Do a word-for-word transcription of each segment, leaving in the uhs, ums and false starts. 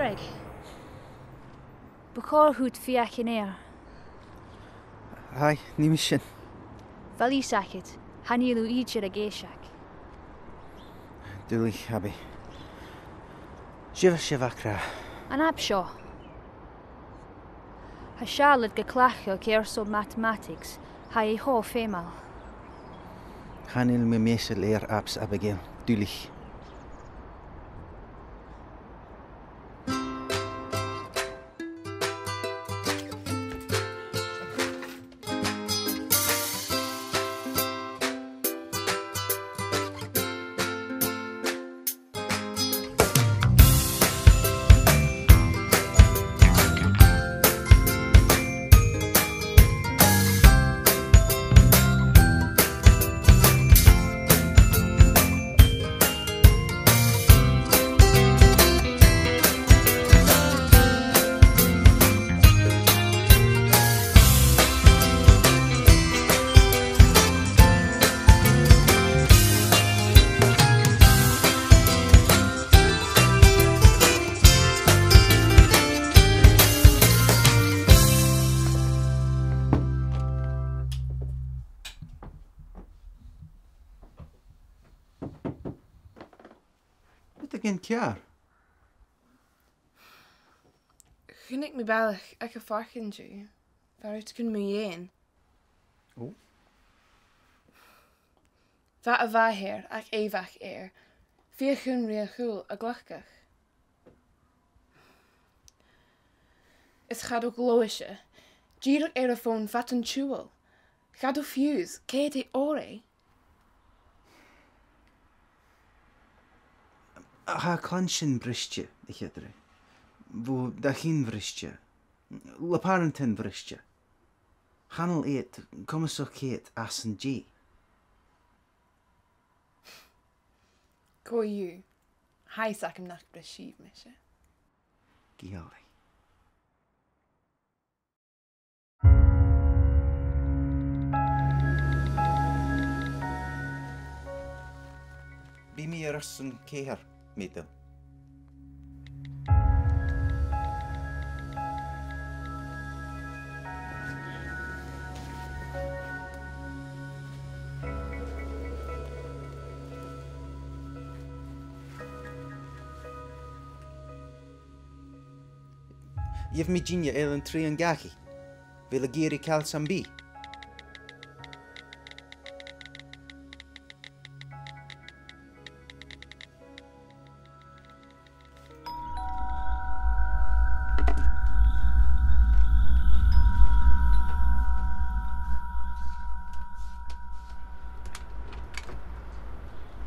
Craig. Bu chòir dhut feuchainn air. Aidh, nì mi sin. Bheil fhios agad, chan eil thu idir ag èisteachd. Duilich, Abby. Sibh, sibh a' crath. An app seo. Tha Charlotte ga cleachdadh airson mathematics, tha e cho feumail. Chan eil mi measail air apps, Abigail. Duilich. Rudeigin ceàrr. Chunnaic mi balach aig a' phark an-diugh, far an robh rudeigin mu dheidhinn. Ò? Bha a mhàthair ach èigheach air, feuch an robh a chùl a' glacadh. Is cha robh gluais e. Dìreach air a' fòn fad an t-siubhail. Cha do fhios cò 'n do dh'fhàg e. Tha a' chlann sin briste, a Cheatraidh. Bho, dà chinn bhriste. Le pàrantan briste. Chan eil iad comasach ceart às an dèidh. Cò dhiubh? Tha fhios agam nach bris sibh mise. Gidhealaich. Bidh mi air ais san ceithir, Mabel. Gheibh mi dinnear air an trèan dhachaigh. Bheil thu ag iarraidh càil sam bith?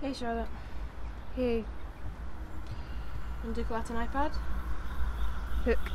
Hey, Charlotte. Hey. An do ghabh thu an iPad? Thuig.